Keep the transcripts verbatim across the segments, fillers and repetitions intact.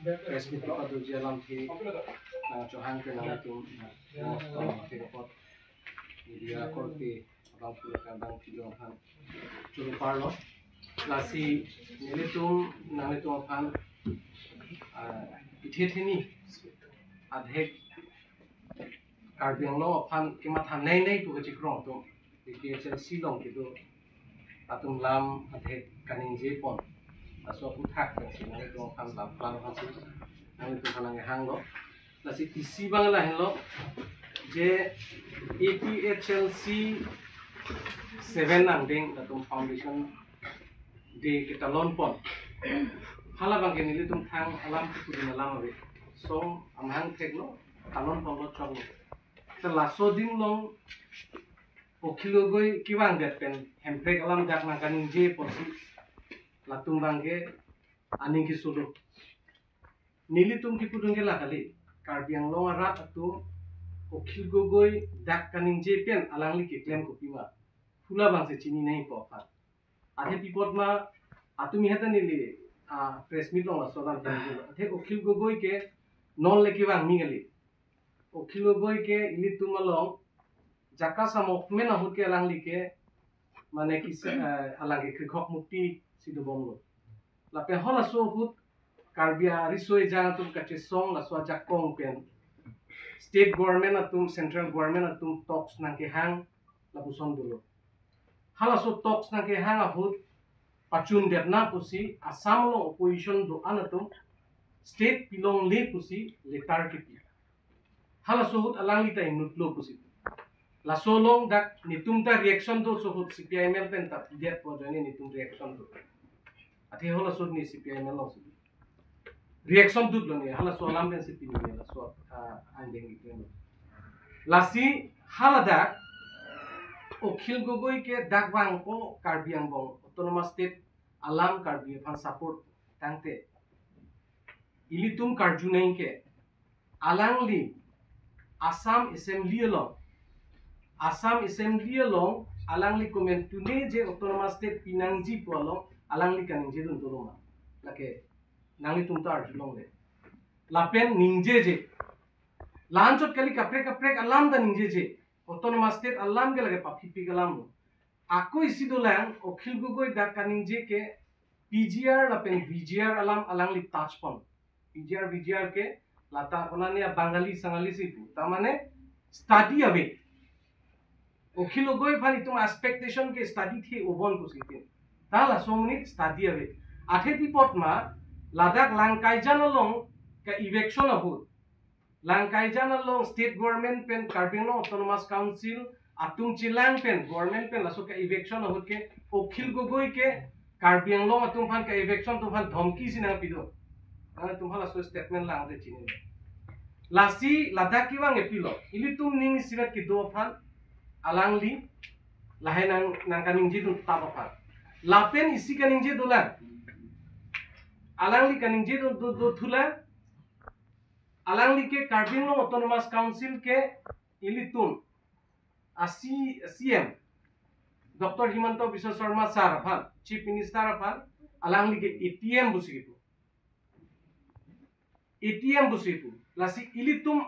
Press meet kepadoji alamthe nangchohang ke nangtum, ah, nangtum ke report media korte abang pura ke abang video aphan choro parlo. Lasi nelitum nanglitum aphan, ah, ithe theni adhek Karbi Anglong aphan kematha nei nei pu kachikrong atum A P H L C along kedo atum alam adhek kaningje pon. Laso aphuthak pensi nanglitum aphan lam plan aphansi nanglitum aphan nanghanglo. Lasi isi abang lahenlo je A P H L C seven angdeng latum foundation day ketalon pon. Hala abang ke nelitum thang alam kepudun alam ave. Song amahang theklo, talon ponlo, choklo. Ta laso adim along Akhil Gogoi kevangdet pen Hemprek alam dak nangkaningje apotsi latum abang ke aning keso lo. Nelitum kepudun ke la kali, Karbi Anglong arat atum Akhil Gogoi dak kaningje pen alangli keklem kopima, hala abangsi chini nangpo aphan. Athe pi apot ma, atumi heta neli, ah, press meet along laso alam tanglo. Athe Akhil Gogoi ke non le kevang mi kali. Akhil Gogoi ke ilitum along jaka samomen ahut ke alangli ke mane kisa, eh, alang ke Krikhok Mukti si dobomlo. Lapen halaso ahut Karbi ariso ejang atum kachesong laso ajakong pen state government atum, central government atum talks nangkehang lapuson dolo. Halaso talks nangkehang ahut pachundetna pusi Assam along opposition do-an atum state pilongle pusi letter kepi. Halaso ahut alangli ta inutlo pusi. Laso along dak netum ta reaction do, laso ahut C P I M L pen ta pidetpo ajoine netum reaction do. Athe halaso ahut ne C P I M L alongsi reaction dutlo ne, halaso alam pensi pini ne laso, ah, angdeng iklo. Lasi haladak Akhil Gogoi ke dak vangpo Karbi Anglong Autonomous State alam Karbi aphan support tangte ilitum karju nang ke alangli Assam Assembly along, Assam Assembly along alangli komantu ne je Autonomous State pinangji pu along alangli kaningjedun dolo ma? Lake nanglitum ta arjulongle. Lapen ningjeje. La-anchot kali, kaprek kaprek alam ta ningjeje. Autonomous State alam ke lake paphipik alam lo. Ako isi dolang, Akhil Gogoi dak kaningje ke P G R lapen V G R alam alangli touch pon. P G R, V G R ke lata konane Bangali Sangali si pu. Ta mane study ave. Akhil Gogoi aphan itum expectation ke study thi obon pusi tin. Ta laso amonit study ave. Athe pi apot ma, ladak Langkaijan along ka eviction ahut, Langkaijan along state government pen Karbi Anglong Autonomous Council atum chelang pen government pen laso ka eviction ahut ke Akhil Gogoi ke Karbi Anglong atum aphan, ka eviction atum aphan dhomki si nangpido. Nangtum halaso statement lang te chini. Lasi ladak kevang e pilo. Ilitum ning isivet kedo aphan alangli lahai nang, nangkaningjedun tap aphan. Lapen isi kaningje dolang. Alangli kaningjedun do, do thulang. Alangli ke Karbi Anglong Autonomous Council ke ilitum a C, C M Doctor Himanta Biswa Sarma sir aphan, Chief Minister aphan, alangli ke A T M pusi kipu. A T M pusi kipu. Lasi ilitum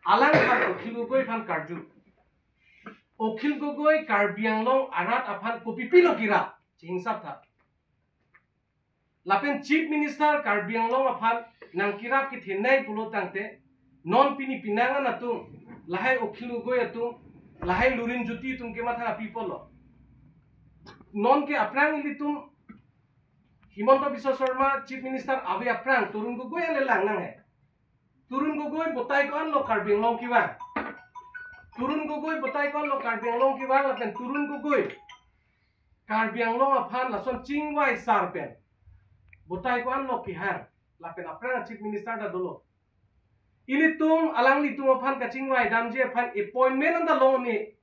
alang aphan, Akhil Gogoi aphan karju. Akhil Gogoi Karbi Anglong arat aphan kopi pilo kerap? Chingsap tha. Lapen Chief Minister Karbi Anglong aphan nangkerap kethenei pulo tangte, non pini penang an atum, lahai Akhil Gogoi atum, lahai Lurinjyoti atum kematha api pulo. Non ke aphrang ilitum Himanta Biswa Sarma Chief Minister ave aphrang Tarun Gogoi ale lang nanghe. Tarun Gogoi batai ko-an lo Karbi Anglong kevang. Tarun Gogoi batai ko-an lo Karbi Anglong kevang, lapen Tarun Gogoi Karbi Anglong aphan lason chingvai sar pen batai ko-an lo kehang, lapen aphrang Chief Minister ta dolo. Ilitum alanglitum aphan kachingvai damji aphan appointment anta long ne.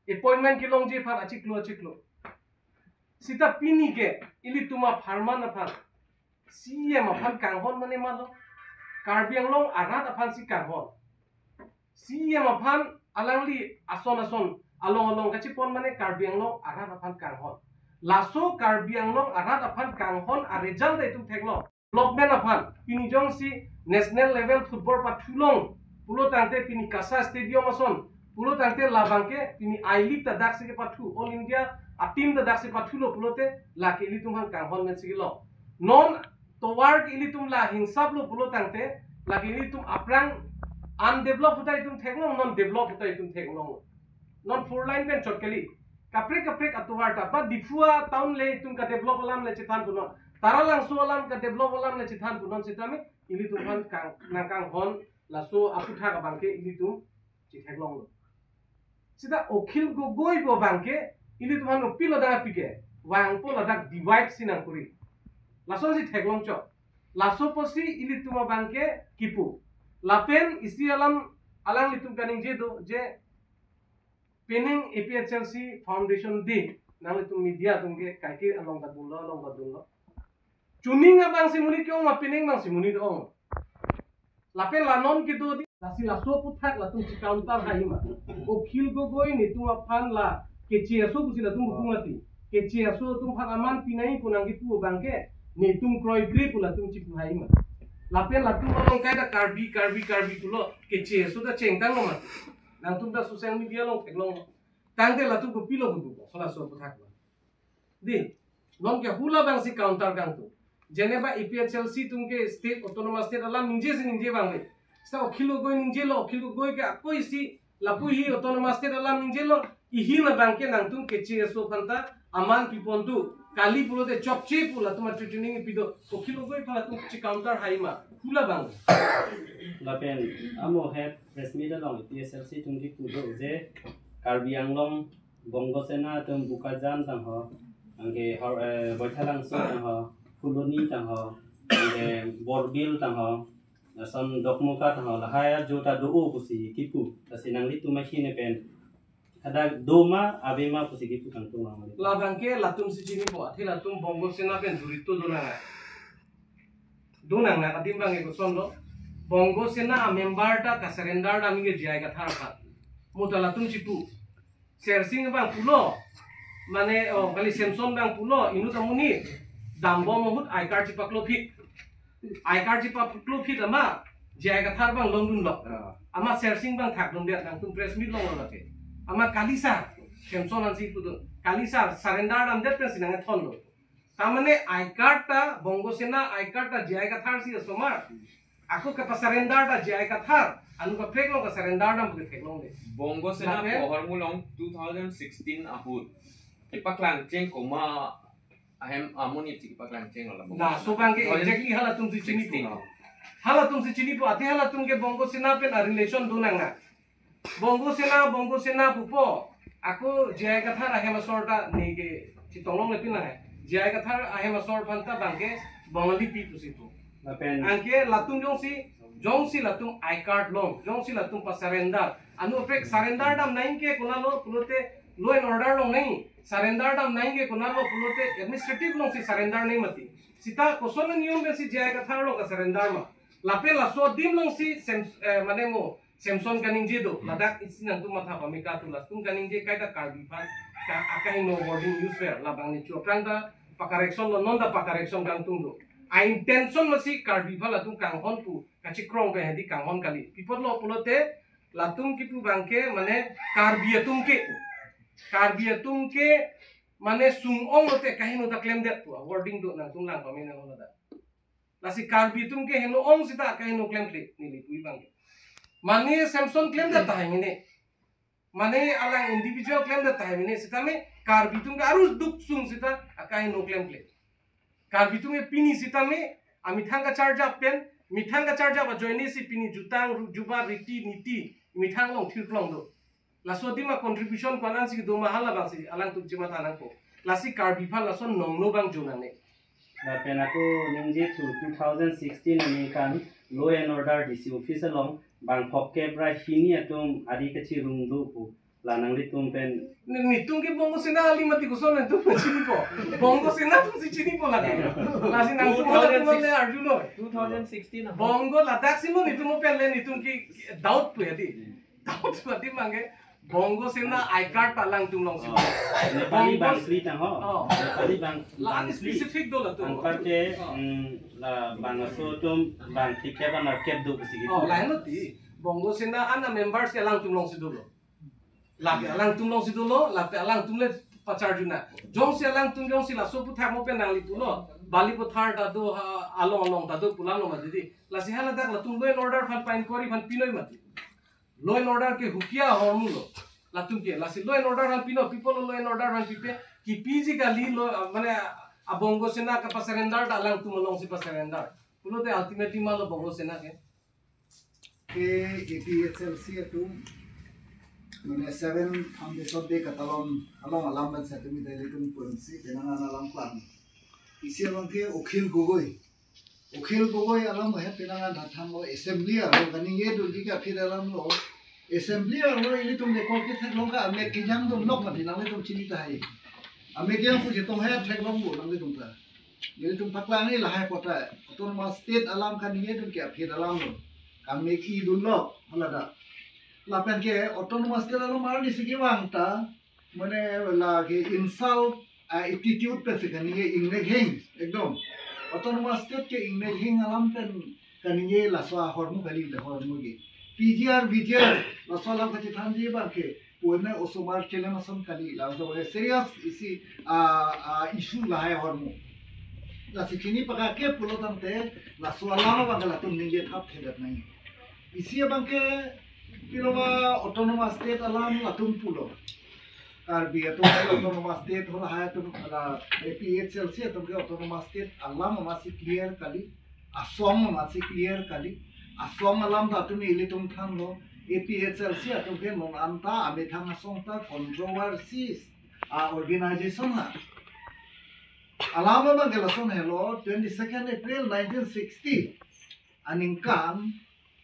Appointment kelongji aphan achiklo achiklo. Seta pini ke ilitum apharman aphan C E M aphan kanghon mane malo. Karbi Anglong arat aphan si kanghon. C E M aphan alangli ason ason along along kachipon mane Karbi Anglong arat aphan kanghon. Laso Karbi Anglong arat aphan kanghon a result ta itum theklong. Development aphan pini jongsi national level football pathu long pulo tangte, pini KASA Stadium ason pulo tangte, labang ke pini I-League ta daksi kepathu, All India a-team ta daksi pathulo pulote, lake ilitum aphan kanghon mensi kelo. Non tovar ke ilitum la hingsap lo pulo tangte, lake ilitum aphrang undeveloped ahut ta itum theklong, non developed ahut ta itum theklong. Non four lane pen chot kali. Kaprek kaprek atovar ta, ba Diphu atown le itum kadevelop alam le chethan punon, Taralangso alam kadevelop alam le chethan punon sitame, ilitum aphan kang, nangkanghon, laso aphuthak abang ke ilitum chetheklonglo. Sita Akhil Gogoi pu abang ke ilitum aphan upilo dang apike, vangpo ladak divide si nangkuri. Lasonsi theklong chot. Laso pusi ilitum abang ke kipu. Lapen isi alam alanglitum kaningje do je, pining A P H L C Foundation Day, nanglitum media atum ke kaike along ta dunlo, along ta dunlo. Chuning abang si monit ke-ong ma, pining abang si monit ong? Lapen la non kedo di, lasi laso aphuthak latum che-counter hai ma? Akhil Gogoi netum aphan la keche aso pusi latum buku mati. Keche aso atum aphan aman pinai pu nangkipu abang ke, netum kroikre pu latum chipu hai ma? Lapen latum along kaita Karbi, Karbi, Karbi pulo, keche aso ta chengtanglo mati. Nangtum ta social media along theklonglo. Tangte latum kopilo kepu, halaso aphuthak lo. Di, non ke hula abang si counter kangtung. Jeneba A P H L C atum ke state, autonomous state alam ningjesi ningje abang le. Sita Akhil Gogoi ningjelo, Akhil Gogoi ke ako isi lapu hi autonomous state alam ningjelo, ihi labang ke nangtum keche aso aphanta aman pipontu. Kali pulote chokche pu latum achuchuning pido. Akhil Gogoi aphan latum che-counter hai ma? Hula abang. Lapen amo het press meet along A P H L C atum kipu do je, Karbi Anglong Bongo Sena atum Bokajan tangho, anke hor, eh, Baithalangso tangho, Phuloni tangho, anke Borbil tangho, lason Dokmoka tangho, lahai ajo ta do-o pusi kipu, lasi nanglitum ahin pen hadak do ma, ave ma pusi kipu kangtung lang. Labang ke latum si chinipo, athe latum Bongo Sena pen jurito do nang. Do nang na adim abang ke kosonlo. Bongo Sena a-member ta ka-surrender dam ke J I Kathar aphan. Mo ta latum chipu. Sersing abang pulo, mane, oh, kali Samson abang pulo, inut amonit dambom ahut I-card chepaklophit. I-card chepaklophit amat J I Kathar abang longdunlo. Ah. Amat Sersing abang thakdundet, nangtum press meet longlo lake. Amat kali sar, Samson ansi pudun. Kali sar, surrender damdet pensi nangkethonlo. Tamane I-card ta, Bongo Sena I-card ta J I Kathar si asomar. Ako kapa-surrender ta J I Kathar, anu kaprek along ka-surrender dam pu theklongle. Bongo Sena Lapen? Pohor Mulong two thousand sixteen ahut kepaklang cheng komat ahem amonit si kepaklang chenglo la Bongo Sena. Laso abang ke exactly halatum si chinipo. Sixteen. Halatum si chinipo, athe halatum ke Bongo Sena pen a-relation do nang na. Bongo Sena, Bongo Sena pupo. Ako J I Kathar ahem asor ta ne ke chetong longle pin lang. J I Kathar ahem asor aphanta abang ke Bongali pi pusi pu. Lapen anke latum jongsi, jongsi latum I-card long, jongsi latum pa-surrender. Anu kaprek surrender dam nangji ke konatlo pulote law and order long nangji. Surrender dam nangji ke konatlo pulote administrative alongsi surrender nangji mati. Sita koson niyom pensi J I Kathar along ka-surrender ma? Lapen laso adim alongsi Sam-, eh, mane mo Samson kaningje do, ladak isi nangtum matha pame katu, latum kaningje kaita Karbi aphan, ka-, akahingno wording use ver, labang ni chu aphrang ta pa-correction lo, non ta pa-correction kangtung do. A-intention masi Karbi aphan latum kanghon pu kachikrong pen hedi kanghon kali. Pi apotlo pulote latum kipu abang ke, mane Karbi atum ke, Karbi atum ke, mane sung-ong lote kaheno ta klemdet pu a-wording do, nangtum lang pame nang ladak. Lasi Karbi atum ke heno ong sita kaheno klemkle, neli pu abang ke. Mane Samson klemdet tahai mene. Mane alang individual klemdet tahai mene. Sitame Karbi atum ke arus duk sung sita akaheno klemkle. Karbi atum ke pini sitame amethang kacharjap pen, methang kacharjap ajoine si pini jutang, ru-, juba, riti, niti, methang along thirklong do. Laso adim a-contribution ko-an ansi kedo ma, halabangsi alangtum chematha nangpo. Lasi Karbi aphan lason nongno abang jo nangne. Lapen ako ningje thu two thousand sixteen aningkan law and order D C office along bang phongkep ra hini atum ari kachirung do pu, la nanglitum pen. Ne-, netum ke Bongo Sena kali mati koson netum chinipo. Bongo Sena atum si chinipo lake. Lasi nangtum hala atum le arju noi. Two thousand sixteen ahut. Bongo ladak si mo netum pen le netum ke doubt pu ya di. Doubt pu ya di mangke. Bongo Sena I card ta alangtum alongsi do. Oh, Nepali Bongo bangphli tang ho. Oh. Nepali bang, la bangphli. Specific do latum. Anparke, Oh. mm, la bangso atum bangphli kep an arkep do pusi gitu. Oh, lahenlo ti. Bongo Sena an a members ke alangtum alongsi dolo. Lapen alangtum alongsi dolo, lapen alangtum le pacharjuna. Jongsi alangtum jongsi laso aphuthak mo pen nangli pulo. Balipathar ta do ha, along along ta do pu alam lo mati di. Lasi haladak latum law and order aphan pa-inquiry aphan pinoi mati. Law and order ke hukia ahormu lo. Latum ke, lasi law and order aphan pino, pi apot law and order aphan pipe, kipiji kali lo, mane, a Bongo Sena kapasurrender ta alangtum alongsi pasurrender. Pulote ultimately malo Bongo Sena ke. Ke A P H L C atum, mane seven Foundation Day katalon along alam pen setumi Delhi atum pensi, penang an alam klang. Isi abang ke Akhil Gogoi. Akhil Gogoi alam he penang an dathan lo assembly arlo kaningje dunji ke aphi alam lo. Assembly arlo ilitum record ketheklong ke amek kejang dunlok mati nanglitum chini tahai. Amek kejang pu chetong he theklong bo nanglitum ta. Ilitum paklang ni lahai kota. Autonomous state alam kaningje dun ke aphi alam lo. Kami ki dunlok, hala da. Lapen ke autonomous state alam arnisi kevang ta, mane lake insult, ah, attitude pensi kaningje ingnek heng, ekdom. Autonomous state ke ingnek heng alam pen kaningje laso ahormu kali, ahormu ke. P G R, V G R, laso alam kachethanji abang ke, puene osomar chelem ason kali, laso abang ke serious isi, ah, ah, issue lahai ahormu. Lasi chini pakake pulo tangte, laso alam abang ke latum ningje thap thedet nai. Isi abang ke, pilo ma autonomous state alam latum pulo. Karbi atum ke autonomous state, hala lahai atum, hala A P H L C atum ke autonomous state alam amatsi clear kali, asong amatsi clear kali, asong alam ta atum ilitum thanlo, A P H L C atum ke non anta amethang asong ta controversies a organization la. Alam abang ke lason helo, twenty-second April nineteen sixty aningkan,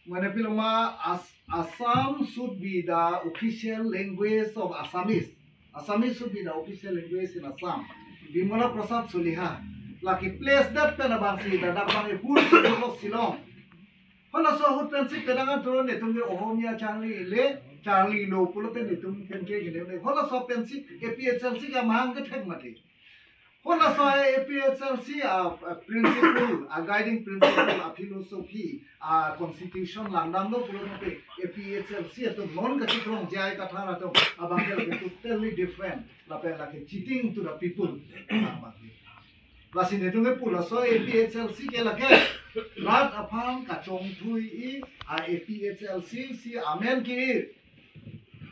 mane pilo ma As-, Assam should be the official language of Assamese. Assamese should be the official language in Assam. Bimala Prasad Soliha. Lake place that pen abangsi, dak abang ahut Shillong. Halaso ahut pensi penang an turo netum ke Ohomia charli le, charlilo pulote netum pen ke gine le. Halaso pensi A P H L C ke mahang kethek mati. Halaso A P H L C a, a principle, a guiding principle, a philosophy, a constitution langdamlo pulote A P H L C atum non kachikrong J I Kathar atum abang ke lake totally different. Lapen lake cheating to the people. Lasi netum ke pu laso A P H L C ke lake rat aphan kachongthui-i a A P H L C si amen ke-i.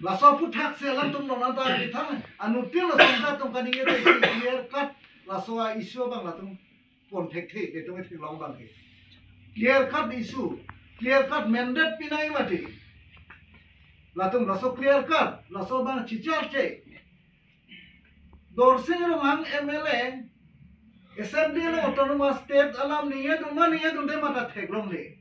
Laso aphuthak si alangtum non anta kethang anuttin laso anta atum kaningje te clear cut laso a-issue abang latum pon thekthe, netum theklong abang ke. Clear cut issue, clear cut mandate pinai mati. Latum laso clear cut, laso abang chicharche. Dorsing Ronghang M L A, Assembly along autonomous state alam ningje dun ma ningje dunde ma ta theklongle.